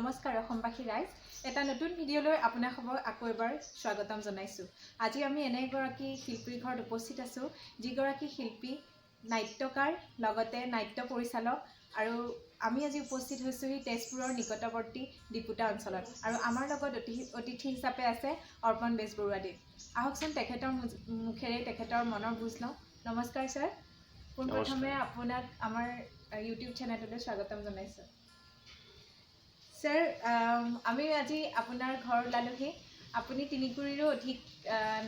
নমস্কাৰ অসমবাসী ৰাইজ, এটা নতুন ভিডিঅ'লৈ আপোনাসবক আকৌ এবাৰ স্বাগতম জনাইছোঁ। আজি আমি এনে এগৰাকী শিল্পীৰ ঘৰত উপস্থিত আছোঁ, যিগৰাকী শিল্পী নাট্যকাৰ, লগতে নাট্য পৰিচালক। আৰু আমি আজি উপস্থিত হৈছোঁহি তেজপুৰৰ নিকটৱৰ্তী ডিপুটা অঞ্চলত আৰু আমাৰ লগত অতিথি হিচাপে আছে অৰ্পণ বেজবৰুৱাদেৱ। আহকচোন, তেখেতৰ মুখেৰে তেখেতৰ মনৰ বুজ লওঁ। নমস্কাৰ ছাৰ, পোনপ্ৰথমে আপোনাক আমাৰ ইউটিউব চেনেলটোলৈ স্বাগতম জনাইছোঁ। ছাৰ, আমি আজি আপোনাৰ ঘৰ ওলালোহি। আপুনি 3 কুৰিৰো অধিক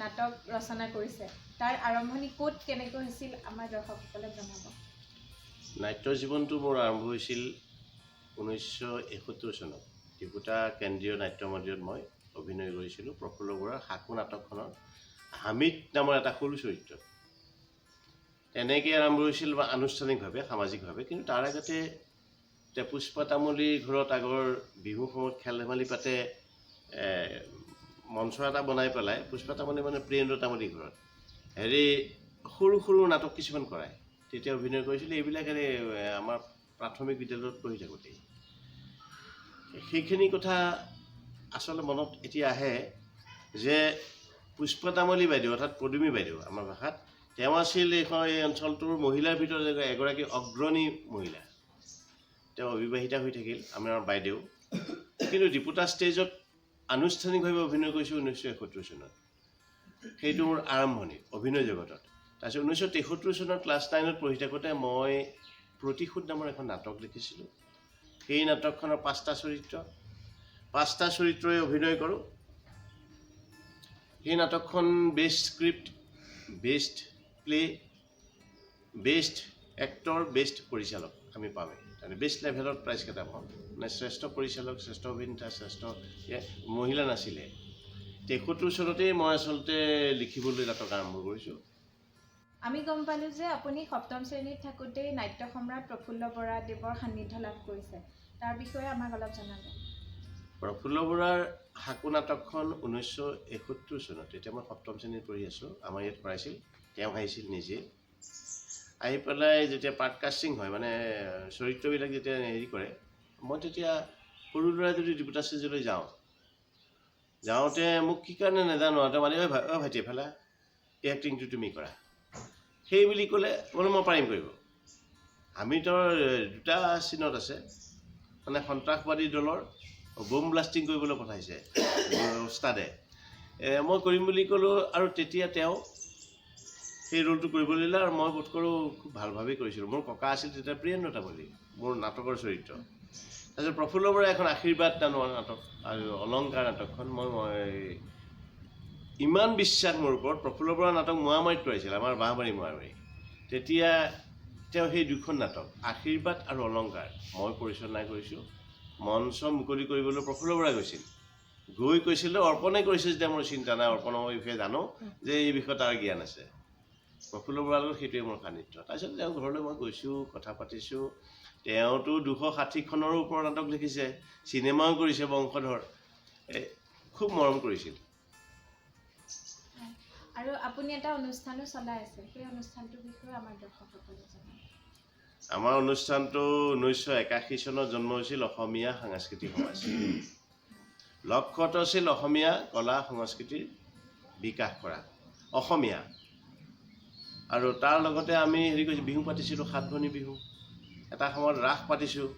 নাটক ৰচনা কৰিছে। তাৰ আৰম্ভণি ক'ত কেনেকৈ হৈছিল, আমাৰ দৰ্শকসকলক জনাব। নাট্য জীৱনটো মোৰ আৰম্ভ হৈছিল 1971 চনত। ডিপুটা কেন্দ্ৰীয় নাট্য মন্দিৰত মই অভিনয় কৰিছিলোঁ প্ৰফুল্ল বৰুৱাৰ সাকো নাটকখনৰ হামিদ নামৰ এটা সৰু চৰিত্ৰ। তেনেকৈ আৰম্ভ হৈছিল বা আনুষ্ঠানিকভাৱে, সামাজিকভাৱে। কিন্তু তাৰ আগতে পুষ্পা তামুলীৰ ঘৰত আগৰ বিহু সময়ত খেল ধেমালি পাতে, মঞ্চ এটা বনাই পেলাই, পুষ্পা তামুলী মানে প্ৰিয়েন্দ্ৰ তামুলীৰ ঘৰত হেৰি সৰু সৰু নাটক কিছুমান কৰায়, তেতিয়া অভিনয় কৰিছিলোঁ। এইবিলাকেৰে আমাৰ প্ৰাথমিক বিদ্যালয়ত পঢ়ি থাকোঁতেই সেইখিনি কথা আচলতে মনত এতিয়া আহে যে পুষ্পা তামুলী বাইদেউ, অৰ্থাৎ পদুমী বাইদেউ আমাৰ ভাষাত, তেওঁ আছিল এই অঞ্চলটোৰ মহিলাৰ ভিতৰত এগৰাকী অগ্ৰণী মহিলা। তেওঁ অবিবাহিতা হৈ থাকিল, আমাৰ বাইদেউ। কিন্তু ডিপুটা ষ্টেজত আনুষ্ঠানিকভাৱে অভিনয় কৰিছোঁ 1971 চনত। সেইটো মোৰ আৰম্ভণি অভিনয় জগতত। তাৰপিছত 1973 চনত ক্লাছ 9ত পঢ়ি থাকোঁতে মই প্ৰতিশোধ নামৰ এখন নাটক লিখিছিলোঁ। সেই নাটকখনৰ পাঁচটা চৰিত্ৰ, পাঁচটা চৰিত্ৰই অভিনয় কৰোঁ। সেই নাটকখন best script, best play, best actor, best পৰিচালক আমি পামেই। তাৰমানে বেষ্ট লেভেলত প্ৰাইজকেইটা পাওঁ, মানে শ্ৰেষ্ঠ পৰিচালক, শ্ৰেষ্ঠ অভিনেতা, শ্ৰেষ্ঠ মহিলা নাছিলে। 73 চনতেই মই আচলতে লিখিবলৈ নাটক আৰম্ভ কৰিছোঁ। আমি গম পালোঁ যে আপুনি সপ্তম শ্ৰেণীত থাকোঁতেই নাট্য সম্ৰাট প্ৰফুল্ল বৰা দেৱৰ সান্নিধ্য লাভ কৰিছে। তাৰ বিষয়ে আমাক অলপ জনাব। প্ৰফুল্ল বৰাৰ সাকো নাটকখন 1971 চনত, তেতিয়া মই সপ্তম শ্ৰেণীত পঢ়ি আছোঁ, আমাৰ ইয়াত কৰাইছিল। তেওঁ আহিছিল নিজে। আহি পেলাই যেতিয়া পাৰ্ট কাষ্টিং হয়, মানে চৰিত্ৰবিলাক যেতিয়া হেৰি কৰে, মই তেতিয়া সৰু ল'ৰা যদি ডিপুটা ষ্টেজলৈ যাওঁ, যাওঁতে মোক কি কাৰণে নাজানো আৰু তেওঁ মানে, "ঐ ভাইটি, এফালে এই এক্টিংটো তুমি কৰা" সেই বুলি ক'লে। বোলো, মই পাৰিম কৰিব। আমিতো দুটা চিনত আছে, মানে সন্ত্ৰাসবাদী দলৰ বোম ব্লাষ্টিং কৰিবলৈ পঠাইছে ওস্তাদে, মই কৰিম বুলি ক'লোঁ। আৰু তেতিয়া তেওঁ সেই ৰোলটো কৰিবলৈ দিলে আৰু মই বোধ কৰোঁ খুব ভালভাৱেই কৰিছিলোঁ। মোৰ ককা আছিল তেতিয়া প্ৰিয়েন্দ্ৰ তামুলী, মোৰ নাটকৰ চৰিত্ৰ। তাৰপিছত প্ৰফুল্ল বৰাই এখন আশীৰ্বাদ নামৰ নাটক আৰু অলংকাৰ নাটকখন, মই ইমান বিশ্বাস মোৰ ওপৰত। প্ৰফুল্ল বৰাৰ নাটক মোৱামাৰিত কৰাইছিল, আমাৰ বাঁহবাৰী মোৱামাৰী। তেতিয়া তেওঁ সেই দুখন নাটক আশীৰ্বাদ আৰু অলংকাৰ মই পৰিচালনা কৰিছোঁ। মঞ্চ মুকলি কৰিবলৈ প্ৰফুল্ল বৰা গৈছিল। গৈ কৈছিলে, অৰ্পণে কৰিছে যেতিয়া মোৰ চিন্তা নাই, অৰ্পণৰ বিষয়ে জানো যে এই বিষয়ে তাৰ জ্ঞান আছে। প্ৰফুল্ল বৰাৰ লগত সেইটোৱে মোৰ সান্নিধ্য। তাৰপিছত তেওঁৰ ঘৰলৈ মই গৈছোঁ, কথা পাতিছোঁ। তেওঁতো 260খনৰো ওপৰত নাটক লিখিছে, চিনেমাও কৰিছে বংশধৰ। খুব মৰম কৰিছিল। আৰু আপুনি এটা অনুষ্ঠানো চলাই আছে, সেই অনুষ্ঠানটোৰ বিষয়ে আমাৰ দৰ্শকসকলক জনাব। আমাৰ অনুষ্ঠানটো 1981 চনত জন্ম হৈছিল, অসমীয়া সাংস্কৃতিক সমাজ। লক্ষ্যটো আছিল অসমীয়া কলা সংস্কৃতিৰ বিকাশ কৰা, অসমীয়া। আৰু তাৰ লগতে আমি হেৰি কৰিছোঁ, বিহু পাতিছিলোঁ, সাতভনী বিহু, এটা সময়ত ৰাস পাতিছোঁ,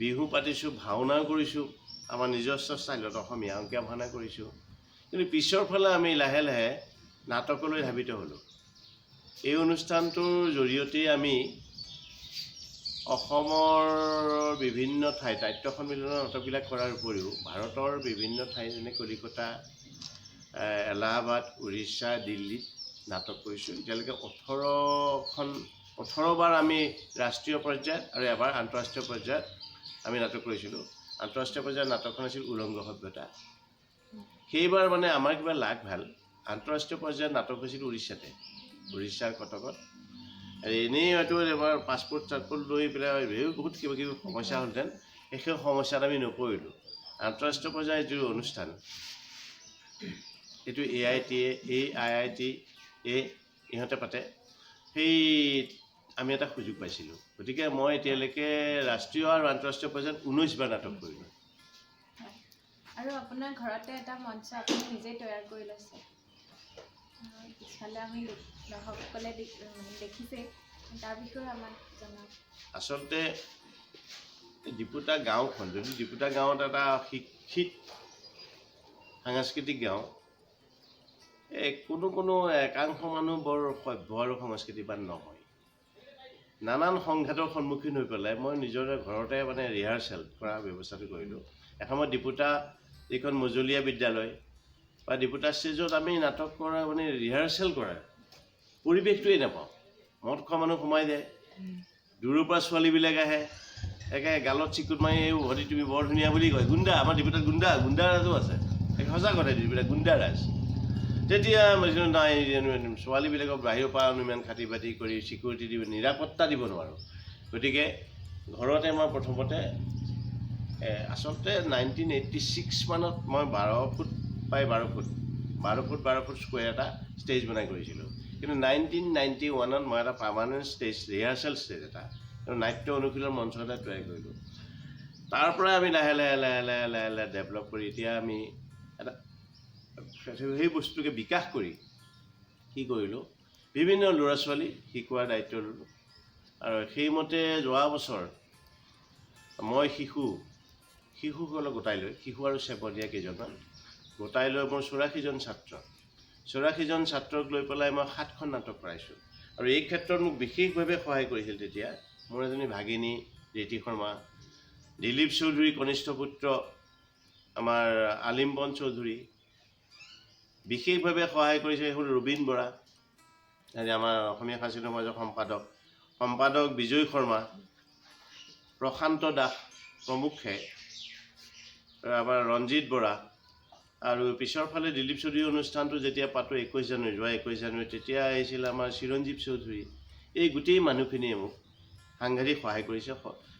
বিহু পাতিছোঁ, ভাওনাও কৰিছোঁ, আমাৰ নিজস্ব ষ্টাইলত অসমীয়া অংকীয়া ভাওনা কৰিছোঁ। কিন্তু পিছৰ ফালে আমি লাহে লাহে নাটকলৈ ধাবিত হ'লোঁ। এই অনুষ্ঠানটোৰ জৰিয়তেই আমি অসমৰ বিভিন্ন ঠাইত নাট্য সন্মিলনৰ নাটকবিলাক কৰাৰ উপৰিও ভাৰতৰ বিভিন্ন ঠাইত, যেনে কলিকতা, এলাহাবাদ, উৰিষ্যা, দিল্লীত নাটক কৰিছোঁ। এতিয়ালৈকে 18বাৰ আমি ৰাষ্ট্ৰীয় পৰ্যায়ত আৰু এবাৰ আন্তঃৰাষ্ট্ৰীয় পৰ্যায়ত আমি নাটক কৰিছিলোঁ। আন্তঃৰাষ্ট্ৰীয় পৰ্যায়ত নাটকখন আছিল উলংগ সভ্যতা। সেইবাৰ মানে আমাৰ কিবা লাক ভাল, আন্তঃৰাষ্ট্ৰীয় পৰ্যায়ত নাটক হৈছিল উৰিষ্যাতে, উৰিষ্যাৰ কটকত। আৰু এনেই হয়তো এবাৰ পাছপৰ্ট চাছপৰ্ট লৈ পেলাই বহুত কিবা কিবি সমস্যা হ'লহেঁতেন, সেই সমস্যাত আমি নপৰিলোঁ। আন্তঃৰাষ্ট্ৰীয় পৰ্যায়ৰ যিটো অনুষ্ঠান, এইটো এ I T A, AIITA ইহঁতে পাতে, সেই আমি এটা সুযোগ পাইছিলোঁ। গতিকে মই এতিয়ালৈকে ৰাষ্ট্ৰীয় আৰু আন্তঃৰাষ্ট্ৰীয় পৰ্যায়ত 19বাৰ নাটক কৰিলোঁ। আৰু আপোনাৰ ঘৰতে এটা মঞ্চ আপুনি নিজেই তৈয়াৰ কৰি লৈছে। পিছফালে আমি দৰ্শকসকলে মানে দেখিছেই, তাৰ বিষয়ে আমাক জনাওক। আচলতে ডিপুটা গাঁওখন, যদি ডিপুটা গাঁৱত এটা শিক্ষিত সাংস্কৃতিক গাঁও, এই কোনো কোনো একাংশ মানুহ বৰ সভ্য আৰু সংস্কৃতিবান নহয়, নানান সংঘাতৰ সন্মুখীন হৈ পেলাই মই নিজৰ ঘৰতে মানে ৰিহাৰ্চেল কৰা ব্যৱস্থাটো কৰিলোঁ। এসময়ত ডিপুটা যিখন মজলীয়া বিদ্যালয় বা ডিপুটা ষ্টেজত আমি নাটক কৰা মানে ৰিহাৰ্চেল কৰা পৰিৱেশটোৱেই নাপাওঁ। মদ খোৱা মানুহ সোমাই যায়, দূৰৰ পৰা ছোৱালীবিলাক আহে, একে গালত চিকুট মাৰি এই ভৰি তুমি বৰ ধুনীয়া বুলি কয়। গুণ্ডা, আমাৰ ডিপুটাত গুণ্ডাৰাজো আছে, এক সঁচা কথা, ডিপুটাত গুণ্ডাৰাজ। তেতিয়া নাই, ছোৱালীবিলাকক বাহিৰৰ পৰা ইমান খাতি বাতি কৰি চিকিউৰিটি দিব, নিৰাপত্তা দিব নোৱাৰোঁ। গতিকে ঘৰতে মই প্ৰথমতে আচলতে 1986 মানত মই 12 ফুট বাই 12 ফুট, 12 ফুট 12 ফুট স্কুৱেৰ এটা ষ্টেজ বনাই কৰিছিলোঁ। কিন্তু 1991ত মই এটা পাৰ্মানেণ্ট ষ্টেজ, ৰিহাৰ্চেল ষ্টেজ এটা আৰু নাট্য অনুশীলন মঞ্চ এটা তৈয়াৰ কৰিলোঁ। তাৰ পৰাই আমি লাহে লাহে লাহে লাহে লাহে লাহে ডেভেলপ কৰি এতিয়া আমি এটা সেই বস্তুটোকে বিকাশ কৰি কি কৰিলোঁ, বিভিন্ন ল'ৰা ছোৱালী শিকোৱাৰ দায়িত্ব ল'লোঁ। আৰু সেইমতে যোৱা বছৰ মই শিশুসকলক গোটাই লৈ, শিশু আৰু চেপনীয়া কেইজনমান গোটাই লৈ মোৰ 84জন ছাত্ৰ, 84জন ছাত্ৰক লৈ পেলাই মই 7খন নাটক কৰাইছোঁ। আৰু এই ক্ষেত্ৰত মোক বিশেষভাৱে সহায় কৰিছিল তেতিয়া মোৰ এজনী ভাগিনী ৰীতি শৰ্মা, দিলীপ চৌধুৰী কনিষ্ঠ পুত্ৰ আমাৰ আলিম্বন চৌধুৰী, বিশেষভাৱে সহায় কৰিছে হ'ল ৰবীন বৰা, আমাৰ অসমীয়া সাংস্কৃতিক সমাজৰ সম্পাদক বিজয় শৰ্মা, প্ৰশান্ত দাস প্ৰমুখ্যে আমাৰ ৰঞ্জিত বৰা। আৰু পিছৰ ফালে দিলীপ চৌধুৰী অনুষ্ঠানটো যেতিয়া পাতোঁ 21 জানুৱাৰী, যোৱা 21 জানুৱাৰী, তেতিয়া আহিছিল আমাৰ চিৰঞ্জীৱ চৌধুৰী। এই গোটেই মানুহখিনিয়ে মোক সাংঘাতিক সহায় কৰিছে,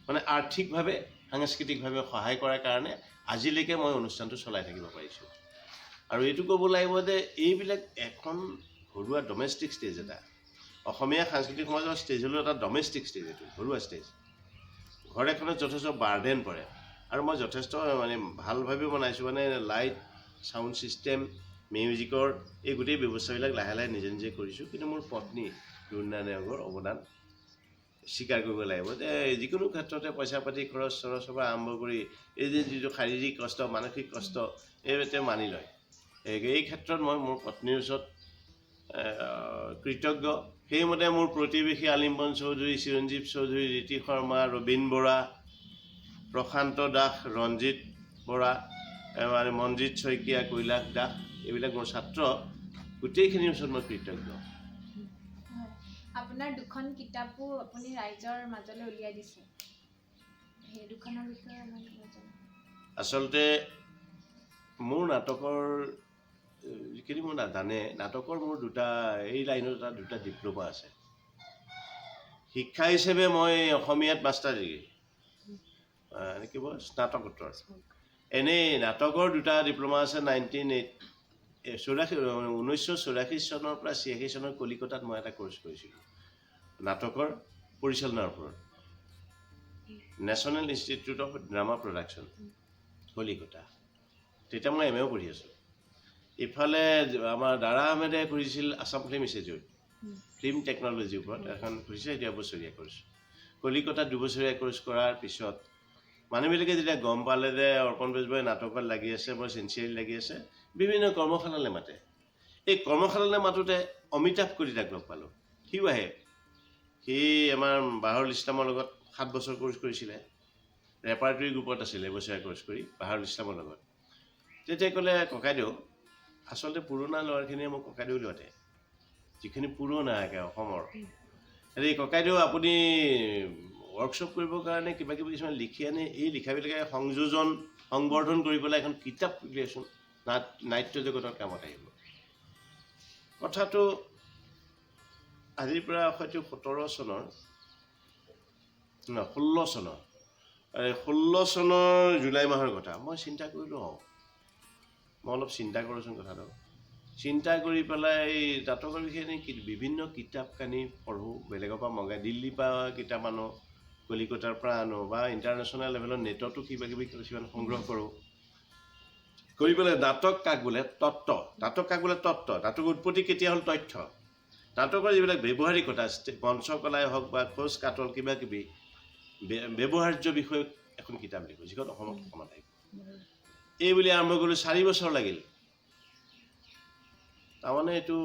মানে আৰ্থিকভাৱে সাংস্কৃতিকভাৱে সহায় কৰাৰ কাৰণে আজিলৈকে মই অনুষ্ঠানটো চলাই থাকিব পাৰিছোঁ। আৰু এইটো ক'ব লাগিব যে এইবিলাক এখন ঘৰুৱা ডমেষ্টিক ষ্টেজ এটা, অসমীয়া সাংস্কৃতিক সমাজৰ ষ্টেজ হ'লেও এটা ডমেষ্টিক ষ্টেজ, এইটো ঘৰুৱা ষ্টেজ। ঘৰ এখনত যথেষ্ট বাৰ্ডেন পৰে আৰু মই যথেষ্ট মানে ভালভাৱে বনাইছোঁ, মানে লাইট, চাউণ্ড ছিষ্টেম, মিউজিকৰ এই গোটেই ব্যৱস্থাবিলাক লাহে লাহে নিজে নিজে কৰিছোঁ। কিন্তু মোৰ পত্নী ৰুণা নেওগৰ অৱদান স্বীকাৰ কৰিব লাগিব যে যিকোনো ক্ষেত্ৰতে পইচা পাতি খৰচ চৰচৰ পৰা আৰম্ভ কৰি এই যে যিটো শাৰীৰিক কষ্ট, মানসিক কষ্ট, এই তেওঁ মানি লয়। এই ক্ষেত্ৰত মই মোৰ পত্নীৰ ওচৰত কৃতজ্ঞ। সেইমতে মোৰ প্ৰতিবেশী আলিম্বন চৌধুৰী, চিৰঞ্জীৱ চৌধুৰী, ৰীতি শৰ্মা, ৰবীন বৰা, প্ৰশান্ত দাস, ৰঞ্জিত বৰা, মানে মনজিত শইকীয়া, কৈলাশ দাস, এইবিলাক মোৰ ছাত্ৰ। গোটেইখিনিৰ ওচৰত মই কৃতজ্ঞ। হয়, আপোনাৰ দুখন কিতাপো আপুনি ৰাইজৰ মাজলৈ উলিয়াই দিছে, সেই দুখনৰ বিষয়ে আমাক কিবা জনাওক। আচলতে মোৰ নাটকৰ যিখিনি মোৰ জানে, নাটকৰ মোৰ দুটা এই লাইনত এটা দুটা ডিপ্ল'মা আছে। শিক্ষা হিচাপে মই অসমীয়াত মাষ্টাৰ ডিগ্ৰী, কি কয়, স্নাতকোত্তৰ। এনেই নাটকৰ দুটা ডিপ্ল'মা আছে। নাইনটিন এইট চৌৰাশী 1984 চনৰ পৰা 86 চনৰ কলিকতাত মই এটা ক'ৰ্চ কৰিছিলোঁ নাটকৰ পৰিচালনাৰ ওপৰত, National Institute of Drama Production, Kolkata. তেতিয়া মই এম এও পঢ়ি আছোঁ। ইফালে আমাৰ দাৰা আহমেদে কৰিছিল আছাম ফিল্ম ইনষ্টিটিউট, ফিল্ম টেকন'লজিৰ ওপৰত এখন খুলিছে, এতিয়া বছৰীয়া ক'ৰ্চ। কলিকতাত দুবছৰীয়া ক'ৰ্চ কৰাৰ পিছত মানুহবিলাকে যেতিয়া গম পালে যে অৰ্পণ বেজবৰুৱাই নাটকত লাগি আছে, বৰ চিনচিয়াৰলি লাগি আছে, বিভিন্ন কৰ্মশালালৈ মাতে। এই কৰ্মশালালৈ মাতোঁতে অমিতাভ কলিতাক লগ পালোঁ। সিও আহে। সি আমাৰ বাহৰুল ইছলামৰ লগত 7 বছৰ ক'ৰ্চ কৰিছিলে, ৰেপাৰ্টৰী গ্ৰুপত আছিলে এবছৰীয়া ক'ৰ্চ কৰি বাহৰুল ইছলামৰ লগত। তেতিয়া ক'লে, ককাইদেউ, আচলতে পুৰণা ল'ৰাখিনিয়ে মোক ককাইদেউ বুলি মাতে, যিখিনি পুৰণা একে অসমৰ হেৰি, ককাইদেউ আপুনি ৱৰ্কশ্বপ কৰিবৰ কাৰণে কিবা কিবি কিছুমান লিখি আনি এই লিখাবিলাকে সংযোজন সংবৰ্ধন কৰি পেলাই এখন কিতাপ উলিয়াইচোন, নাট্য জগতৰ কামত আহিব। কথাটো আজিৰ পৰা হয়তো 17 চনৰ ন 16 চনৰ, এই 16 চনৰ জুলাই মাহৰ কথা। মই চিন্তা কৰিলোঁ, অঁ, মই অলপ চিন্তা কৰোঁচোন কথাটো। চিন্তা কৰি পেলাই নাটকৰ বিষয়ে এনেই বিভিন্ন কিতাপ কানি পঢ়োঁ, বেলেগৰ পৰা মগাই, দিল্লীৰ পৰা কিতাপ আনো, কলিকতাৰ পৰা আনো বা ইণ্টাৰনেশ্যনেল লেভেলত নেটতো কিবা কিবি কিছুমান সংগ্ৰহ কৰোঁ। কৰি পেলাই নাটক কাক বোলে তত্ত্ব, নাটক কাক বোলে তত্ত্ব, নাটকৰ উৎপত্তি কেতিয়া হ'ল তথ্য, নাটকৰ যিবিলাক ব্যৱহাৰিকতা, মঞ্চকলাই হওক বা খোজ কাটল কিবা কিবি ব্যৱহাৰ্য বিষয়ক এখন কিতাপ লিখোঁ, যিখন অসমত নাথাকিব। এই বুলি আৰম্ভ কৰিলোঁ, 4 বছৰ লাগিল। তাৰমানে এইটো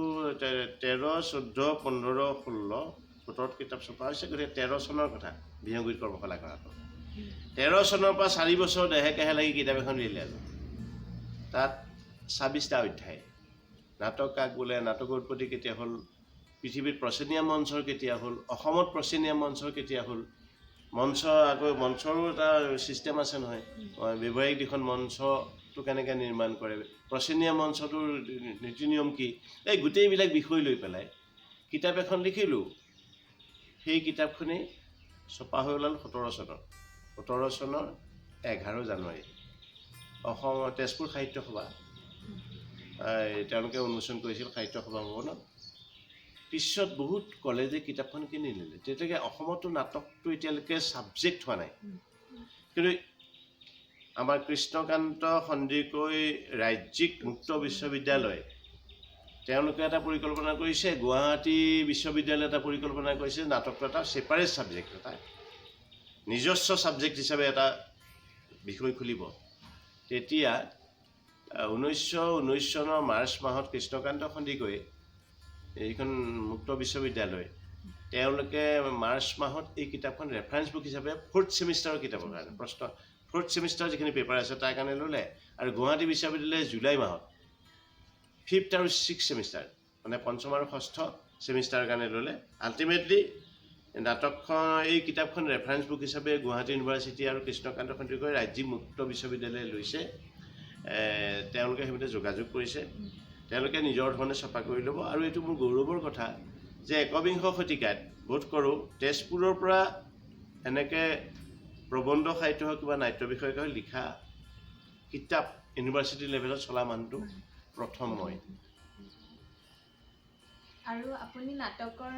13, 14, 15, 16, 17 কিতাপ ছপা হৈছে, গতিকে 13 চনৰ কথা বিহগুৰিত কৰ্মশালা কৰাটো। 13 চনৰ পৰা 4 বছৰ দেহে কেহে লাগি কিতাপ এখন উলিয়ালোঁ। তাত 26টা অধ্যায়, নাটক কাক বোলে, নাটকৰ উৎপত্তি কেতিয়া হ'ল, পৃথিৱীত প্ৰচেনিয়াম মঞ্চৰ কেতিয়া হ'ল, অসমত প্ৰচেনিয়াম মঞ্চৰ কেতিয়া হ'ল, মঞ্চ আকৌ মঞ্চৰো এটা ছিষ্টেম আছে নহয়, ব্যৱহাৰিক দিশত মঞ্চটো কেনেকৈ নিৰ্মাণ কৰে, প্ৰচেনিয়াম মঞ্চটোৰ নীতি নিয়ম কি, এই গোটেইবিলাক বিষয় লৈ পেলাই কিতাপ এখন লিখিলোঁ। সেই কিতাপখনেই ছপা হৈ ওলাল 17 চনত, 17 চনৰ 11 জানুৱাৰী অসম তেজপুৰ সাহিত্য সভা তেওঁলোকে উন্মোচন কৰিছিল সাহিত্য সভা ভৱনত। পিছত বহুত কলেজে কিতাপখন কিনি নিলে। তেতিয়ালৈকে অসমতো নাটকটো এতিয়ালৈকে ছাবজেক্ট হোৱা নাই, কিন্তু আমাৰ কৃষ্ণকান্ত সন্দিকৈ ৰাজ্যিক মুক্ত বিশ্ববিদ্যালয় তেওঁলোকে এটা পৰিকল্পনা কৰিছে, গুৱাহাটী বিশ্ববিদ্যালয়ে এটা পৰিকল্পনা কৰিছে, নাটকটো এটা ছেপাৰেট ছাবজেক্ট, এটা নিজস্ব ছাবজেক্ট হিচাপে এটা বিষয় খুলিব। তেতিয়া 1919 চনৰ মাৰ্চ মাহত কৃষ্ণকান্ত সন্দিকৈ এইখন মুক্ত বিশ্ববিদ্যালয় তেওঁলোকে মাৰ্চ মাহত এই কিতাপখন ৰেফাৰেঞ্চ বুক হিচাপে 4th ছেমিষ্টাৰৰ কিতাপৰ কাৰণে প্ৰশ্ন, 4th semester যিখিনি পেপাৰ আছে তাৰ কাৰণে ল'লে। আৰু গুৱাহাটী বিশ্ববিদ্যালয়ে জুলাই মাহত 5th আৰু 6th semester মানে পঞ্চম আৰু ষষ্ঠ ছেমিষ্টাৰৰ কাৰণে ল'লে। আল্টিমেটলি নাটকখন এই কিতাপখন ৰেফাৰেঞ্চ বুক হিচাপে গুৱাহাটী ইউনিভাৰ্চিটি আৰু কৃষ্ণকান্ত সন্দিকৈ ৰাজ্যিক মুক্ত বিশ্ববিদ্যালয়ে লৈছে। তেওঁলোকে সেইমতে যোগাযোগ কৰিছে, তেওঁলোকে নিজৰ ধৰণে ছপা কৰি ল'ব। আৰু এইটো মোৰ গৌৰৱৰ কথা যে 21শ শতিকাত বোধ কৰোঁ তেজপুৰৰ পৰা এনেকৈ প্ৰবন্ধ সাহিত্য হওক কিবা নাট্য বিষয়ক হওক লিখা কিতাপ ইউনিভাৰ্চিটি লেভেলত চলা মানুহটো প্ৰথম মই। আৰু আপুনি নাটকৰ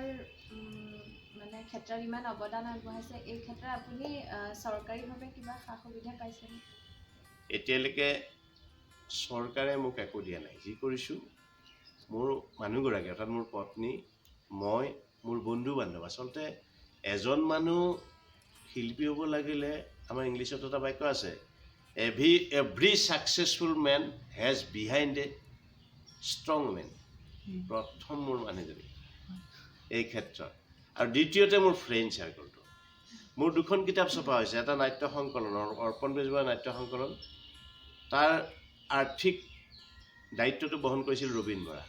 মানে ক্ষেত্ৰত ইমান অৱদান আগবঢ়াইছে, এই ক্ষেত্ৰত আপুনি চৰকাৰীভাৱে কিবা সা সুবিধা পাইছেনে? এতিয়ালৈকে চৰকাৰে মোক একো দিয়া নাই। যি কৰিছোঁ মোৰ মানুহগৰাকী অৰ্থাৎ মোৰ পত্নী, মই, মোৰ বন্ধু বান্ধৱ। আচলতে এজন মানুহ শিল্পী হ'ব লাগিলে আমাৰ ইংলিছত এটা বাক্য আছে, every successful man has behind a strong man. প্ৰথম মোৰ মানুহজনী এই ক্ষেত্ৰত, আৰু দ্বিতীয়তে মোৰ ফ্ৰেণ্ড চাৰ্কলটো। মোৰ 2খন কিতাপ ছপা হৈছে, এটা নাট্য সংকলন অৰ্পণ বেজবৰুৱাৰ নাট্য সংকলন, তাৰ আৰ্থিক দায়িত্বটো বহন কৰিছিল ৰবীন বৰা।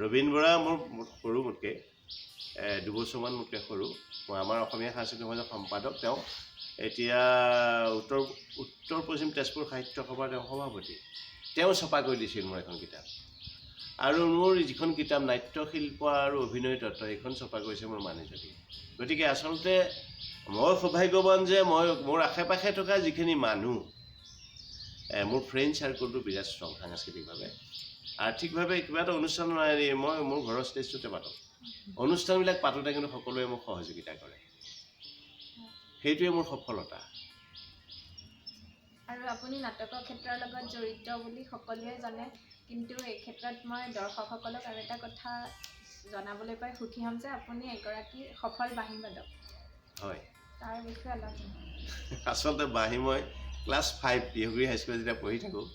ৰবীন বৰা মোৰ সৰু, মোতকৈ 2 বছৰমান মোতকৈ সৰু। মই আমাৰ অসমীয়া সাংস্কৃতিক সমাজৰ সম্পাদক, তেওঁ এতিয়া উত্তৰ পশ্চিম তেজপুৰ সাহিত্য সভাৰ তেওঁ সভাপতি। তেওঁ ছপা কৰি দিছিল মোৰ এখন কিতাপ। আৰু মোৰ যিখন কিতাপ নাট্যশিল্প আৰু অভিনয় তত্ত্ব, সেইখন ছপা কৰিছে মোৰ মানুহজনী। গতিকে আচলতে মই সৌভাগ্যৱান যে মই মোৰ আশে পাশে থকা যিখিনি মানুহ, মোৰ ফ্ৰেণ্ড চাৰ্কলটো বিৰাট ষ্ট্ৰং সাংস্কৃতিকভাৱে, আৰ্থিকভাৱে। কিবা এটা অনুষ্ঠান মই মোৰ ঘৰৰ ষ্টেজটোতে পাতোঁ, অনুষ্ঠানবিলাক পাতোঁতে কিন্তু সকলোৱে মোক সহযোগিতা কৰে, সেইটোৱে মোৰ সফলতা। আৰু আপুনি নাটকৰ ক্ষেত্ৰৰ লগত জড়িত বুলি সকলোৱে জানে, কিন্তু এই ক্ষেত্ৰত মই দৰ্শকসকলক আৰু এটা কথা জনাবলৈ পাই সুখী হ'ম যে আপুনি এগৰাকী সফল বাঁহীবাদক। হয়, তাৰ বিষয়ে অলপ। আচলতে বাঁহী মই ক্লাছ 5 বিহগুৰি হাইস্কুলত যেতিয়া পঢ়ি থাকোঁ,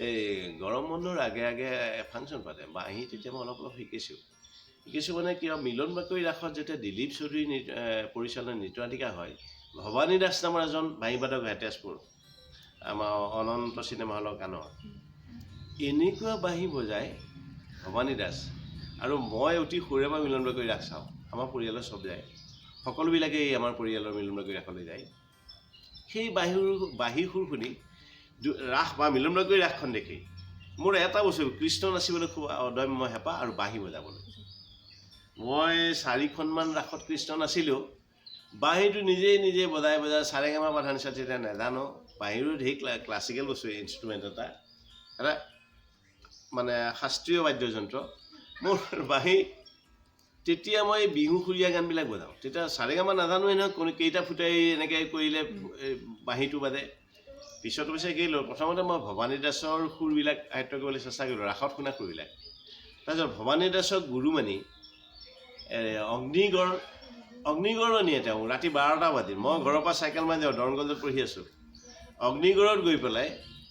এই গৰম বন্ধৰ আগে আগে ফাংচন পাতে, বাঁহী তেতিয়া মই অলপ অলপ শিকিছোঁ। শিকিছোঁ মানে কিয়, মিলন বাকৰি ৰাসত যেতিয়া দিলীপ চৌধুৰী পৰিচালনা নৃত্যাধিকা হয়, ভৱানী দাস নামৰ এজন বাঁহীবাদক আহে তেজপুৰ আমাৰ অনন্ত চিনেমা হলৰ কাণৰ, এনেকুৱা বাঁহী বজায় ভৱানী দাস। আৰু মই অতি সৰুৰে পৰা মিলন বাকৰি ৰাস চাওঁ, আমাৰ পৰিয়ালৰ চব যায়, সকলোবিলাকেই আমাৰ পৰিয়ালৰ মিলন বাকৰি ৰাসলৈ যায়। সেই বাঁহীৰ সুৰ শুনি ৰাস বা মিলন বাকৰি ৰাসখন দেখি মোৰ এটা বস্তু, কৃষ্ণ নাচিবলৈ খুব অদম্য হেঁপাহ আৰু বাঁহী বজাবলৈ। মই 4খনমান ৰাসত কৃষ্ণ নাছিলোঁ, বাঁহীটো নিজেই নিজে বজাই বজাই চাৰেগামা বাধা নিচিনা তেতিয়া নাজানো, বাঁহীৰো ধেৰ ক্লাছিকেল বস্তু, ইনষ্ট্ৰুমেণ্ট এটা, এটা মানে শাস্ত্ৰীয় বাদ্যযন্ত্ৰ। মোৰ বাঁহী তেতিয়া মই বিহু সুৰীয়া গানবিলাক বজাওঁ, তেতিয়া চাৰেগামা নাজানোৱে নহয়, কোনো কেইটা ফুটাই এনেকৈ কৰিলে বাঁহীটো বাজে। পিছত অৱশ্যে গেলোঁ। প্ৰথমতে মই ভৱানী দাসৰ সুৰবিলাক আয়ত্ব কৰিবলৈ চেষ্টা কৰিলোঁ, ৰাসত শুনা সুৰবিলাক। তাৰপিছত ভৱানী দাসক গুৰু মানি অগ্নিগড় নিয়ে তেওঁ ৰাতি 12টা বাজিল। মই ঘৰৰ পৰা চাইকেল মাৰি যাওঁ, দৰং কলেজত পঢ়ি আছোঁ। অগ্নিগড়ত গৈ পেলাই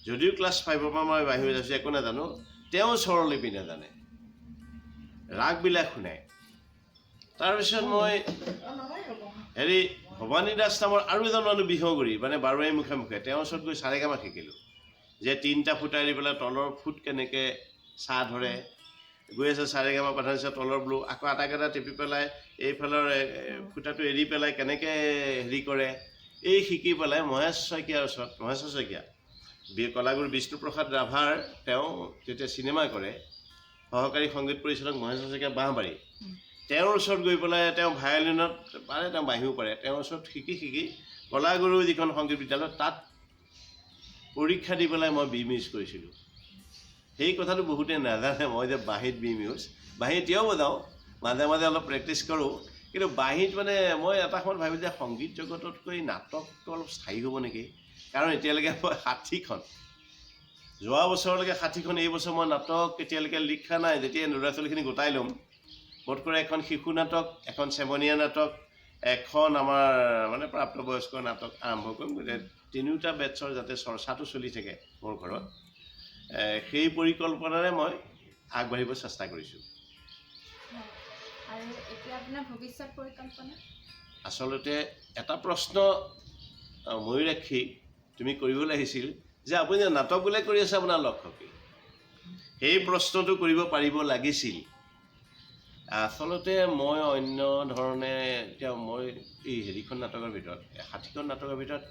যদিও ক্লাছ 5ৰ পৰা মই বাহিৰত আছোঁ, একো নাজানো, তেওঁ স্বৰলিপি নাজানে, ৰাগবিলাক শুনায়। তাৰপিছত মই হেৰি ভৱানী দাস নামৰ আৰু এজন মানুহ বিহগুৰি, মানে বাৰোৱাৰী মুখে মুখে, তেওঁৰ ওচৰত গৈ সাৰেগামা শিকিলোঁ, যে 3টা ফুটা এৰি পেলাই তলৰ ফুট কেনেকৈ চাহ ধৰে। গৈ আছে সাৰেগামা পাঠাইছে তলৰ ব্লু, আকৌ আটাইকেইটা টিপি পেলাই এইফালৰ ফুটাটো এৰি পেলাই কেনেকৈ হেৰি কৰে, এই শিকি পেলাই মহেশ শইকীয়াৰ ওচৰত, মহেশ্বৰ শইকীয়া কলাগুৰু বিষ্ণুপ্ৰসাদ ৰাভাৰ তেওঁ যেতিয়া চিনেমা কৰে, সহকাৰী সংগীত পৰিচালক মহেশ্বৰ শইকীয়া বাঁহবাৰী, তেওঁৰ ওচৰত গৈ পেলাই তেওঁ ভায়লিনত পাৰে, তেওঁ বাঁহীও পাৰে, তেওঁৰ ওচৰত শিকি শিকি কলাগুৰু যিখন সংগীত বিদ্যালয় তাত পৰীক্ষা দি পেলাই মই বি মিউজ কৰিছিলোঁ। সেই কথাটো বহুতে নাজানে, মই যে বাঁহীত বি মিউজ, বাঁহী এতিয়াও বজাওঁ, মাজে মাজে অলপ প্ৰেক্টিছ কৰোঁ। কিন্তু বাঁহীত মানে মই এটা সময়ত ভাবিলোঁ যে সংগীত জগততকৈ নাটকটো অলপ স্থায়ী হ'ব নেকি, কাৰণ এতিয়ালৈকে মই 60খন, যোৱা বছৰলৈকে 60খন, এই বছৰ মই নাটক এতিয়ালৈকে লিখা নাই। যেতিয়া ল'ৰা ছোৱালীখিনি গোটাই ল'ম, বোধকৰে এখন শিশু নাটক, এখন চেমনীয়া নাটক, এখন আমাৰ মানে প্ৰাপ্তবয়স্ক নাটক আৰম্ভ কৰিম। গতিকে তিনিওটা বেটছৰ যাতে চৰ্চাটো চলি থাকে মোৰ ঘৰত, সেই পৰিকল্পনাৰে মই আগবাঢ়িব চেষ্টা কৰিছোঁ। আৰু এতিয়া আপোনাৰ ভৱিষ্যত পৰিকল্পনা? আচলতে এটা প্ৰশ্ন ময়ূৰাক্ষী তুমি কৰিবলৈ আহিছিল যে আপুনি যে নাটক বোলে কৰি আছে, আপোনাৰ লক্ষ্য কি? সেই প্ৰশ্নটো কৰিব পাৰিব লাগিছিল। আচলতে মই অন্য ধৰণে এতিয়া মই এই হেৰিখন নাটকৰ ভিতৰত, 60খন নাটকৰ ভিতৰত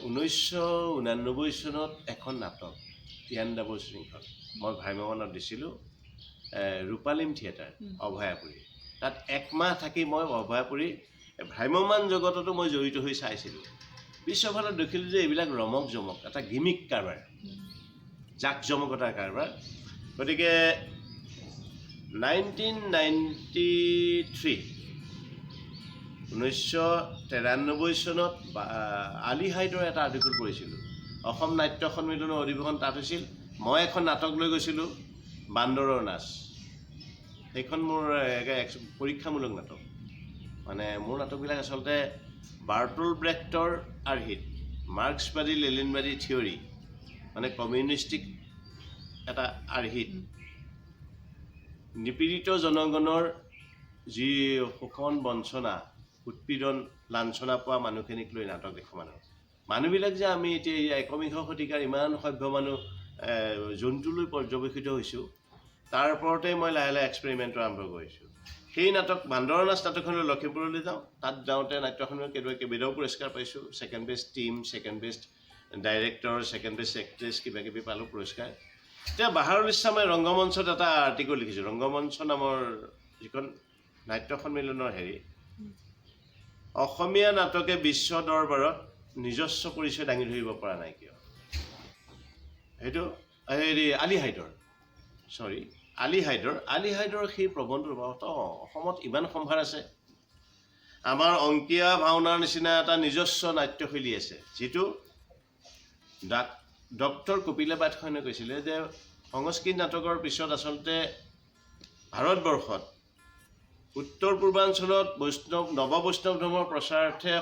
1989 চনত এখন নাটক ইয়াণ্ডাবু শৃংখল মই ভ্ৰাম্যমাণত দিছিলোঁ, ৰূপালীম থিয়েটাৰ অভয়াপুৰী। তাত একমাহ থাকি মই অভয়াপুৰী ভ্ৰাম্যমাণ জগততো মই জড়িত হৈ চাইছিলোঁ। পিছৰফালে দেখিলোঁ যে এইবিলাক ৰমক জমক, এটা গিমিক কাৰবাৰ, জাক জমকতাৰ কাৰবাৰ। গতিকে 1993 চনত আলি হাইদৰ এটা আৰ্টিকল পঢ়িছিলোঁ। অসম নাট্য সন্মিলনৰ অধিৱেশন তাত হৈছিল। মই এখন নাটক লৈ গৈছিলোঁ, বান্দৰৰ নাচ। সেইখন মোৰ পৰীক্ষামূলক নাটক। মানে মোৰ নাটকবিলাক আচলতে বাৰ্টল ব্ৰেক্টৰ আৰ্হিত মাৰ্ক্সবাদী লেনিনবাদী থিয়ৰী, মানে কমিউনিষ্টিক এটা আৰ্হিত নিপীড়িত জনগণৰ যি শোষণ, বঞ্চনা, উৎপীড়ন, লাঞ্ছনা পোৱা মানুহখিনিক লৈ নাটক লিখোঁ। মানুহবিলাক যে আমি এতিয়া এই একবিংশ শতিকাৰ ইমান সভ্য মানুহ জন্তুলৈ পৰ্যবেক্ষিত হৈছোঁ, তাৰ ওপৰতে মই লাহে লাহে এক্সপেৰিমেণ্টটো আৰম্ভ কৰিছোঁ। সেই নাটক বান্দৰৰ নাচ নাটকখনলৈ লখিমপুৰলৈ যাওঁ। তাত যাওঁতে নাট্যখনৰ কেইবাটাও পুৰস্কাৰ পাইছোঁ, second best team, second best director, second best actress, কিবা কিবি পালোঁ পুৰস্কাৰ। এতিয়া বাহাৰুল ইছলামে ৰংগমঞ্চত এটা আৰ্টিকল লিখিছোঁ, ৰংগমঞ্চ নামৰ যিখন নাট্য সন্মিলনৰ হেৰি, অসমীয়া নাটকে বিশ্ব দৰবাৰত নিজস্ব পৰিচয় দাঙি ধৰিব পৰা নাই কিয়? সেইটো হেৰি আলি হাইদৰ, চৰি, আলি হাইদৰ, আলি হাইদৰ সেই প্ৰবন্ধটোৰ অসমত ইমান সম্ভাৰ আছে, আমাৰ অংকীয়া ভাওনাৰ নিচিনা এটা নিজস্ব নাট্যশৈলী আছে, যিটো ডক্টৰ কপিলা বাদশনে কৈছিলে যে সংস্কৃত নাটকৰ পিছত আচলতে ভাৰতবৰ্ষত উত্তৰ পূৰ্বাঞ্চলত বৈষ্ণৱ নৱ বৈষ্ণৱ ধৰ্মৰ প্ৰচাৰাৰ্থে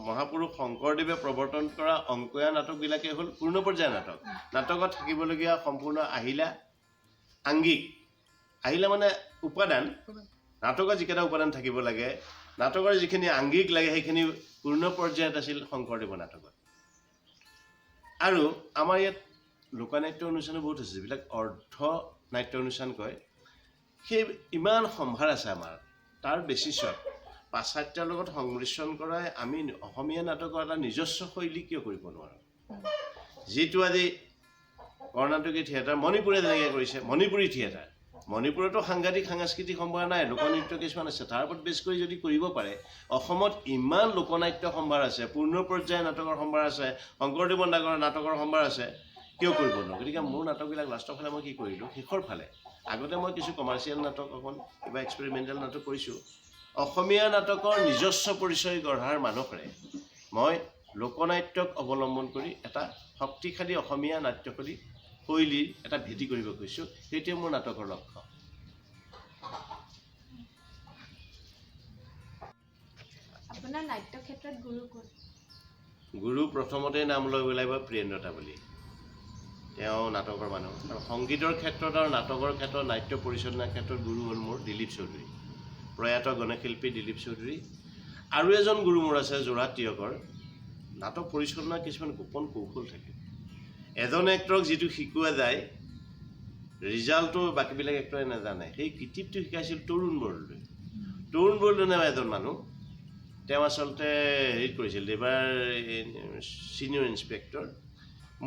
মহাপুৰুষ শংকৰদেৱে প্ৰৱৰ্তন কৰা অংকীয়া নাটকবিলাকেই হ'ল পূৰ্ণ পৰ্যায়ৰ নাটক। নাটকত থাকিবলগীয়া সম্পূৰ্ণ আহিলা, আংগিক, আহিলা মানে উপাদান, নাটকত যিকেইটা উপাদান থাকিব লাগে, নাটকৰ যিখিনি আংগিক লাগে, সেইখিনি পূৰ্ণ পৰ্যায়ত আছিল শংকৰদেৱৰ নাটকত। আৰু আমাৰ ইয়াত লোকনাট্য অনুষ্ঠানো বহুত আছে, যিবিলাক অৰ্ধ নাট্য অনুষ্ঠান কয়, সেই ইমান সম্ভাৰ আছে আমাৰ। তাৰ বেছিছত পাশ্চাত্যৰ লগত সংমিশ্ৰণ কৰাই আমি অসমীয়া নাটকৰ এটা নিজস্ব শৈলী কিয় কৰিব নোৱাৰোঁ? যিটো আজি কৰ্ণাটকী থিয়েটাৰ মণিপুৰে যেনেকৈ কৰিছে, মণিপুৰী থিয়েটাৰ, মণিপুৰতো সাংঘাতিক সাংস্কৃতিক সম্ভাৰ নাই, লোকনৃত্য কিছুমান আছে, তাৰ ওপৰত বেছ কৰি যদি কৰিব পাৰে, অসমত ইমান লোকনাট্য সম্ভাৰ আছে, পূৰ্ণ পৰ্যায়ৰ নাটকৰ সম্ভাৰ আছে, শংকৰদেৱৰ নাটকৰ সম্ভাৰ আছে, কিয় কৰিব নোৱাৰোঁ? গতিকে মোৰ নাটকবিলাক লাষ্টৰ ফালে মই কি কৰিলোঁ, শেষৰ ফালে, আগতে মই কিছু কমাৰ্চিয়েল নাটক অকণ কিবা এক্সপেৰিমেণ্টেল নাটক কৰিছোঁ, অসমীয়া নাটকৰ নিজস্ব পৰিচয় গঢ়াৰ মানসেৰে মই লোকনাট্যক অৱলম্বন কৰি এটা শক্তিশালী অসমীয়া নাট্যশৈলী শৈলীৰ এটা ভেটি কৰিব খুজিছোঁ। সেইটোৱে মোৰ নাটকৰ লক্ষ্য। আপোনাৰ নাট্য ক্ষেত্ৰত গুৰু কোন? গুৰু প্ৰথমতে নাম ল'ব লাগিব প্ৰিয়েন্দ্ৰ তামুলী। তেওঁ নাটকৰ মানুহ। আৰু সংগীতৰ ক্ষেত্ৰত আৰু নাটকৰ ক্ষেত্ৰত, নাট্য পৰিচালনাৰ ক্ষেত্ৰত গুৰু হ'ল মোৰ দিলীপ চৌধুৰী, প্ৰয়াত গণশিল্পী দিলীপ চৌধুৰী। আৰু এজন গুৰু মোৰ আছে যোৰহাট তিয়কৰ। নাটক পৰিচালনাৰ কিছুমান গোপন কৌশল থাকে। এজন এক্টৰক যিটো শিকোৱা যায়, ৰিজাল্টটো বাকীবিলাক এক্টৰে নাজানে। সেই কিটিপটো শিকাইছিল তৰুণ বৰদলৈ। তৰুণ বৰদলৈ নামৰ এজন মানুহ, তেওঁ আচলতে হেৰিত কৰিছিল, লেবাৰ ছিনিয়ৰ ইনস্পেক্টৰ।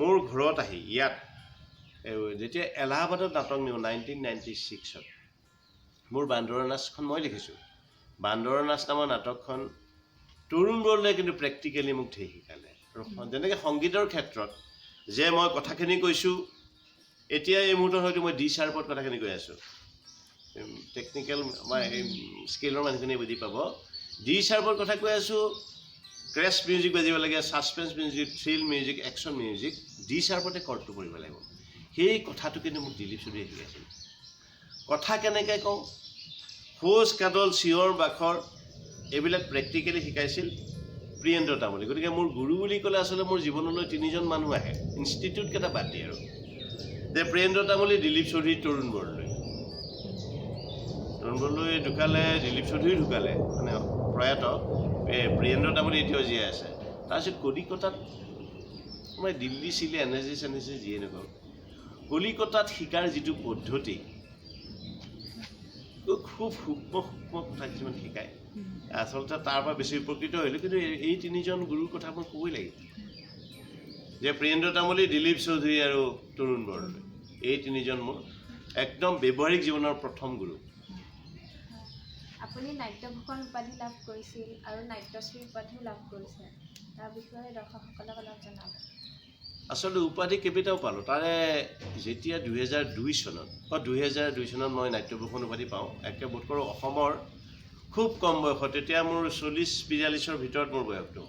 মোৰ ঘৰত আহি ইয়াত যেতিয়া এলাহাবাদত নাটক নিওঁ 1996ত, মোৰ বান্দৰৰ নাচখন মই লিখিছোঁ। বান্দৰৰ নাচ নামৰ নাটকখন তৰুণ বৰদলৈয়ে কিন্তু প্ৰেক্টিকেলি মোক ধেৰ শিকালে। আৰু যেনেকৈ সংগীতৰ ক্ষেত্ৰত যে মই কথাখিনি কৈছোঁ, এতিয়া এই মুহূৰ্তত হয়তো মই ডি শ্বাৰ্পত কথাখিনি কৈ আছোঁ, টেকনিকেল বা স্কেলৰ মানুহখিনিয়ে বুজি পাব। ডি শ্বাৰ্পত কথা কৈ আছোঁ, ক্ৰেছ মিউজিক বাজিব লাগে, suspense music, thrill music, action music, D শ্বাৰ্পতে কৰ্ডটো কৰিব লাগিব। সেই কথাটো কিন্তু মোক দিলীপ চৌধুৰীয়ে শিকাইছিল। কথা কেনেকৈ কওঁ, খোজ কাটল, চিঞৰ বাখৰ, এইবিলাক প্ৰেক্টিকেলি শিকাইছিল প্ৰিয়েন্দ্ৰ তামুলী। গতিকে মোৰ গুৰু বুলি ক'লে আচলতে মোৰ জীৱনলৈ তিনিজন মানুহ আহে, ইনষ্টিটিউট কেইটা বাদ দি আৰু, যে প্ৰিয়েন্দ্ৰ তামুলী, দিলীপ চৌধুৰী, তৰুণ বৰদলৈ। তৰুণ বৰদলৈ ঢুকালে, দিলীপ চৌধুৰী ঢুকালে, মানে প্ৰয়াত। প্ৰিয়েন্দ্ৰ তামুলী এতিয়াও জীয়াই আছে। তাৰপিছত কলিকতাত মই দিল্লী চিলি এন এছ জি চেন এছ জি যিয়ে নকওঁ, কলিকতাত শিকাৰ যিটো পদ্ধতি, খুব সূক্ষ্ম সূক্ষ্ম কথা কিছুমান শিকায়। আচলতে তাৰ পৰা বেছি উপকৃত হ'লোঁ। কিন্তু এই তিনিজন গুৰুৰ কথা মই ক'বই লাগিব, যে প্ৰিয়েন্দ্ৰ তামুলী, দিলীপ চৌধুৰী আৰু তৰুণ বৰদলৈ, এই তিনিজন মোৰ একদম ব্যৱহাৰিক জীৱনৰ প্ৰথম গুৰু। আপুনি নাট্যভূষণ উপাধি লাভ কৰিছিল আৰু নাট্যশ্ৰী উপাধিও লাভ কৰিছে, তাৰ বিষয়ে দৰ্শকসকলক অলপ জনাব। আচলতে উপাধি কেইবাটাও পালোঁ। তাৰে যেতিয়া 2002 চনত বা 2002 চনত মই নাট্যভূষণ উপাধি পাওঁ, একে বোধ কৰোঁ অসমৰ খুব কম বয়সত, তেতিয়া মোৰ 40-42ৰ ভিতৰত মোৰ বয়সটো।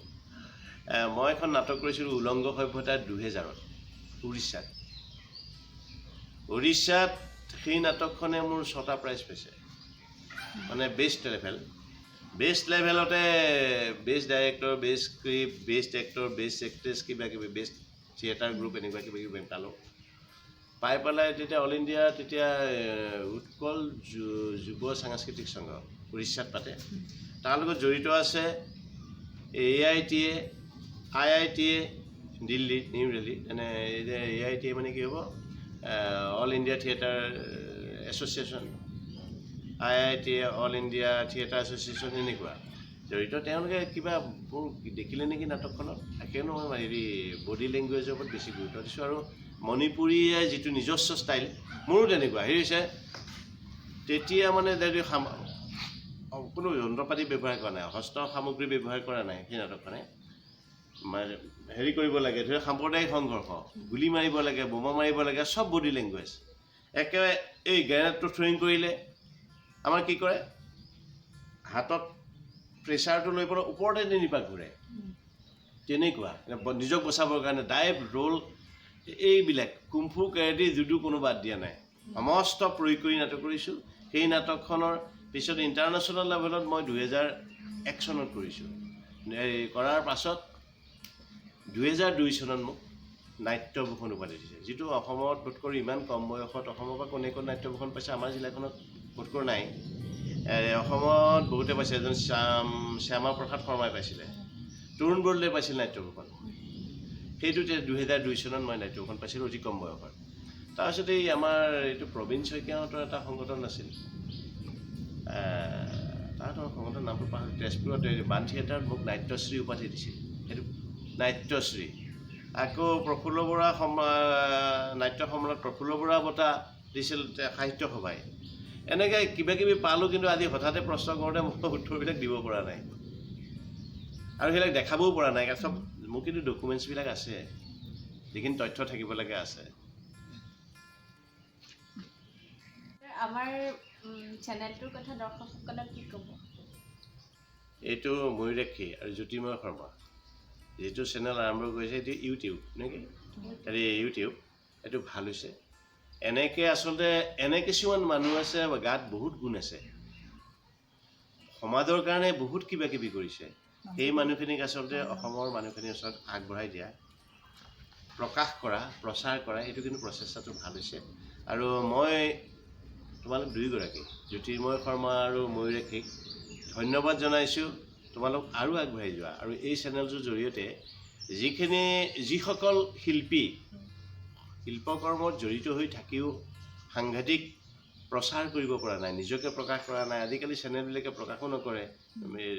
মই এখন নাটক কৰিছিলোঁ উলংগ সভ্যতা 2000ত উৰিষ্যাত। উৰিষ্যাত সেই নাটকখনে মোৰ 6টা প্ৰাইজ পাইছে, মানে বেষ্ট লেভেল। বেষ্ট লেভেলতে best director, best script, best actor, best actress, কিবা কিবি, বেষ্ট থিয়েটাৰ গ্ৰুপ, এনেকুৱা কিবা কিবি পালোঁ। পাই পেলাই তেতিয়া অল ইণ্ডিয়া, তেতিয়া উৎকল যুৱ সাংস্কৃতিক সংঘ উৰিষ্যাত পাতে, তাৰ লগত জড়িত আছে A I T A, I I T A Delhi, New Delhi. তেনে এই যে এ I T এ মানে কি হ'ব, All India Theatre Association, I I T A All India Theatre Association, এনেকুৱা জড়িত। তেওঁলোকে কিবা মোৰ দেখিলে নেকি নাটকখনত, কিয়নো মই হেৰি বডি লেংগুৱেজৰ ওপৰত বেছি গুৰুত্ব দিছোঁ। আৰু মণিপুৰীয়ে যিটো নিজস্ব ষ্টাইল, মোৰো তেনেকুৱা হেৰি হৈছে। তেতিয়া মানে যদি কোনো যন্ত্ৰ পাতি ব্যৱহাৰ কৰা নাই, হস্ত সামগ্ৰী ব্যৱহাৰ কৰা নাই, সেই নাটকখনে মানে হেৰি কৰিব লাগে, ধৰি সাম্প্ৰদায়িক সংঘৰ্ষ, গুলি মাৰিব লাগে, বোমা মাৰিব লাগে, চব বডি লেংগুৱেজ। একেবাৰে এই গ্ৰেনেডটো থ্ৰয়িং কৰিলে আমাৰ কি কৰে, হাতত প্ৰেছাৰটো লৈ পেলাই ওপৰতে তিনিপাক ঘূৰে, তেনেকুৱা নিজক বচাবৰ কাৰণে ডাইভ, ৰোল, এইবিলাক কুম্ফু, কেৰাটী, জুডো কোনো বাদ দিয়া নাই, সমস্ত প্ৰয়োগ কৰি নাটক কৰিছোঁ। সেই নাটকখনৰ পিছত ইণ্টাৰনেশ্যনেল লেভেলত মই 2001 চনত কৰিছোঁ। এই কৰাৰ পাছত 2002 চনত মোক নাট্যভূষণ উপাধি দিছে, যিটো অসমত বোধকৰোঁ ইমান কম বয়সত অসমৰ পৰা কোনে কোনে নাট্যভূষণ পাইছে, আমাৰ জিলাখনত বোধকৰোঁ নাই। অসমত বহুতে পাইছে, এজন শ্যামা প্ৰসাদ শৰ্মাই পাইছিলে, তৰুণ বৰদলৈ পাইছিল নাট্যভূষণ। সেইটো 2002 চনত মই নাট্যভূষণ পাইছিলোঁ অতি কম বয়সত। তাৰপিছত এই আমাৰ এইটো প্ৰবীণ শইকীয়াহঁতৰ এটা সংগঠন আছিল, তাহাঁতৰ সংগঠনৰ নামটো পাহৰি, তেজপুৰত এই বান থিয়েটাৰত মোক নাট্যশ্ৰী উপাধি দিছিল, সেইটো নাট্যশ্ৰী। আকৌ প্ৰফুল্ল বৰা নাট্য সম্ৰাট প্ৰফুল্ল বৰা বঁটা দিছিল সাহিত্য সভাই। এনেকৈ কিবা কিবি পালোঁ, কিন্তু আজি হঠাতে প্ৰশ্ন কৰোঁতে মই উত্তৰবিলাক দিব পৰা নাই আৰু সেইবিলাক দেখাবও পৰা নাই। চব মোৰ কিন্তু ডকুমেণ্টছবিলাক আছে, যিখিনি তথ্য থাকিব লাগে আছে। আমাৰ চেনেলটোৰ কথা দৰ্শকসকলক কি ক'ব? এইটো ময়ূৰাক্ষী আৰু জ্যোতিৰ্ময় শৰ্মা, যিটো চেনেল আৰম্ভ কৰিছে এইটো ইউটিউব নেকি, হেৰি ইউটিউব, এইটো ভাল হৈছে। এনেকৈ আচলতে এনে কিছুমান মানুহ আছে গাত বহুত গুণ আছে, সমাজৰ কাৰণে বহুত কিবা কিবি কৰিছে, সেই মানুহখিনিক আচলতে অসমৰ মানুহখিনিৰ ওচৰত আগবঢ়াই দিয়া, প্ৰকাশ কৰা, প্ৰচাৰ কৰা, এইটো কিন্তু প্ৰচেষ্টাটো ভাল হৈছে। আৰু মই তোমালোক দুয়োগৰাকী জ্যোতিৰ্ময় শৰ্মা আৰু ময়ূৰাক্ষীক ধন্যবাদ জনাইছোঁ, তোমালোক আৰু আগবাঢ়ি যোৱা। আৰু এই চেনেলটোৰ জৰিয়তে যিসকল শিল্পী শিল্পকৰ্মত জড়িত হৈ থাকিও সাংঘাতিক প্ৰচাৰ কৰিব পৰা নাই, নিজকে প্ৰকাশ কৰা নাই, আজিকালি চেনেলবিলাকে প্ৰকাশো নকৰে,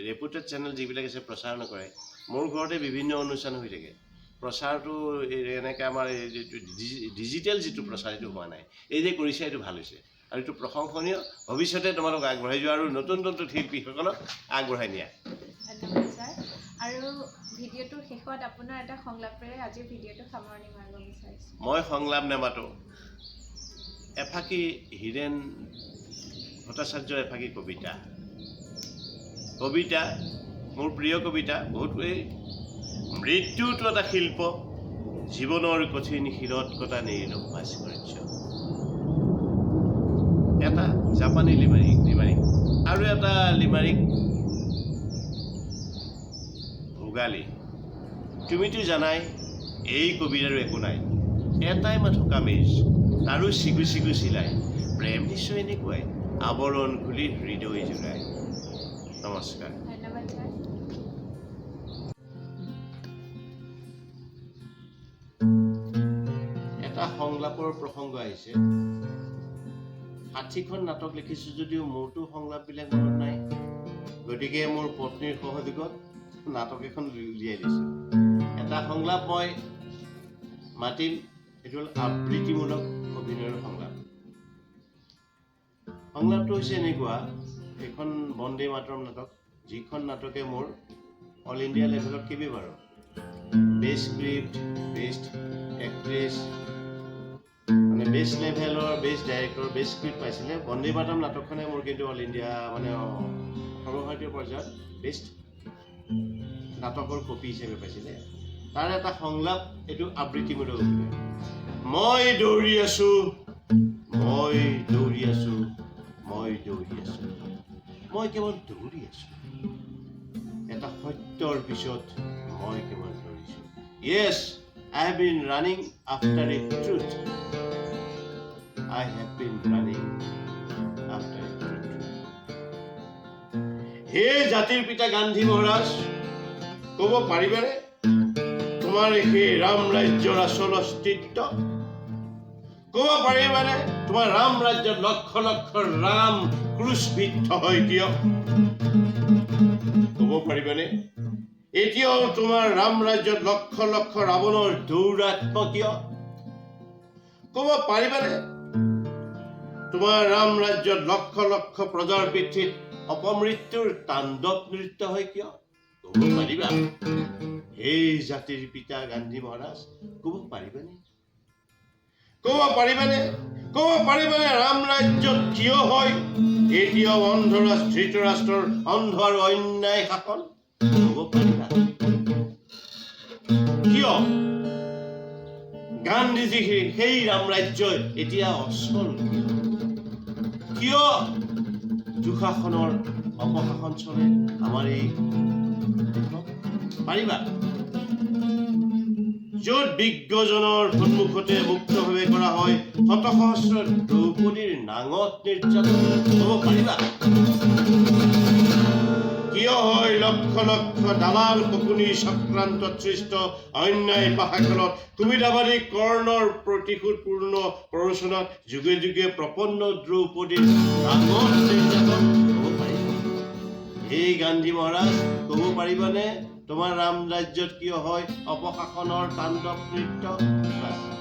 ৰেপুটেড চেনেল যিবিলাক আছে প্ৰচাৰ নকৰে। মোৰ ঘৰতে বিভিন্ন অনুষ্ঠান হৈ থাকে, প্ৰচাৰটো এনেকৈ আমাৰ এই যিটো ডিজিটেল যিটো প্ৰচাৰ সেইটো হোৱা নাই, এই যে কৰিছে এইটো ভাল হৈছে আৰু এইটো প্ৰশংসনীয়। ভৱিষ্যতে তোমালোক আগবঢ়াই যোৱা আৰু নতুন নতুন শিল্পীসকলক আগবঢ়াই নিয়া। ধন্যবাদ ছাৰ। আৰু ভিডিঅ'টোৰ শেষত আপোনাৰ এটা সংলাপেৰে আজিৰ ভিডিঅ'টো সামৰণি মাৰিব বিচাৰিছোঁ। মই সংলাপ নেমাতো, এফাকি হীৰেণ ভট্টাচাৰ্যৰ এফাকি কবিতা, কবিতা মোৰ প্ৰিয় কবিতা বহুত। এই মৃত্যুটো এটা শিল্প, জীৱনৰ কঠিন শিলত কটা নিৰ্ণয় ভাস্কৰ্য। এটা জাপানী লিমাৰিক আৰু এটা লিমাৰিক ভোগালী। তুমিতো জানাই এই কবিতাৰো একো নাই, এটাই মাথো কামিজ, তাৰো চিগু চিগু চিলাই। প্ৰেম নিশ্চয় এনেকুৱাই, আৱৰণ খুলি হৃদয় জোৰাই। নমস্কাৰ। ধন্যবাদ ছাৰ। এটা সংলাপৰ প্ৰসংগ আহিছে। 60খন নাটক লিখিছোঁ যদিও মোৰতো সংলাপবিলাক মনত নাই, গতিকে মোৰ পত্নীৰ সহযোগত নাটক এখন উলিয়াই দিছোঁ। এটা সংলাপ মই মাতিম, এইটো হ'ল আবৃত্তিমূলক অভিনয়ৰ সংলাপ। সংলাপটো হৈছে এনেকুৱা, এইখন বন্দে মাতৰম নাটক, যিখন নাটকে মোৰ অল ইণ্ডিয়া লেভেলত কেইবাবাৰো বেষ্ট স্ক্ৰিপ্ট, বেষ্ট এক্ট্ৰেছ, মানে বেষ্ট লেভেলৰ, বেষ্ট ডাইৰেক্টৰ, বেষ্ট স্ক্ৰিপ্ট পাইছিলে। বন্দে মাতৰম নাটকখনে মোৰ কিন্তু অল ইণ্ডিয়া মানে সৰ্বভাৰতীয় পৰ্যায়ত বেষ্ট নাটকৰ কপি হিচাপে পাইছিলে। তাৰ এটা সংলাপ, এইটো আবৃত্তিমূলক অভিনয়। মই দৌৰি আছোঁ, মই দৌৰি আছোঁ, মই দৌৰি আছোঁ, মই কেৱল দৌৰি আছোঁ, এটা সত্যৰ পিছত মই কেৱল দৌৰিছোঁ। Yes, I have been running after a truth. I have been running after a truth. হে জাতিৰ পিতা গান্ধী মহাৰাজ, ক'ব পাৰিবানে তোমাৰ সেই ৰাম ৰাজ্যৰ আচল অস্তিত্ব? ক'ব পাৰিবানে তোমাৰ ৰাম ৰাজ্যত লক্ষ লক্ষ ৰাম ক্ৰুচবিদ্ধ হয় কিয়? ক'ব পাৰিবানে এতিয়াও তোমাৰ ৰাম ৰাজ্যত লক্ষ লক্ষ ৰাৱণৰ দৌৰাত্ম কিয়? ক'ব পাৰিবানে তোমাৰ ৰাম ৰাজ্যত লক্ষ লক্ষ প্ৰজাৰ পিঠিত অপমৃত্যুৰ তাণ্ডৱ নৃত্য হয় কিয়? ক'ব পাৰিবা সেই জাতিৰ পিতা গান্ধী মহাৰাজ? ক'ব পাৰিবানে? ক'ব পাৰিবানে? ক'ব পাৰিবানে ৰাম ৰাজ্যত কিয় হয় এতিয়াও অন্ধৰাষ্ট্ৰ, ধৃতৰাষ্ট্ৰৰ অন্ধ আৰু অন্যায় শাসন? ক'ব পাৰিবা কিয় গান্ধীজী সেই ৰাম ৰাজ্যই এতিয়া অচল কিয়? কিয় দুঃশাসনৰ অপশাসন চলে আমাৰ এই দেশত? পাৰিবা? য'ত বিজ্ঞজনৰ সন্মুখতে মুক্তভাৱে কৰা হয় শত সহস্ৰ দ্ৰৌপদীৰ নাঙত নিৰ্যাতন, ক'ব পাৰিবা কিয় হয় লক্ষ লক্ষ দালাল শকুনি চক্ৰান্তত সৃষ্ট অন্যায় পাশাখেলত সুবিধাবাদী কৰ্ণৰ প্ৰতিশোধপূৰ্ণ প্ৰৰোচনাত যুগে যুগে প্ৰপন্ন দ্ৰৌপদীৰ নাঙত নিৰ্যাতন, ক'ব পাৰিবা? এই গান্ধী মহাৰাজ, ক'ব পাৰিবানে তোমাৰ ৰাম ৰাজ্যত কিয় হয় অপশাসনৰ তাণ্ডৱ নৃত্য? বাছ।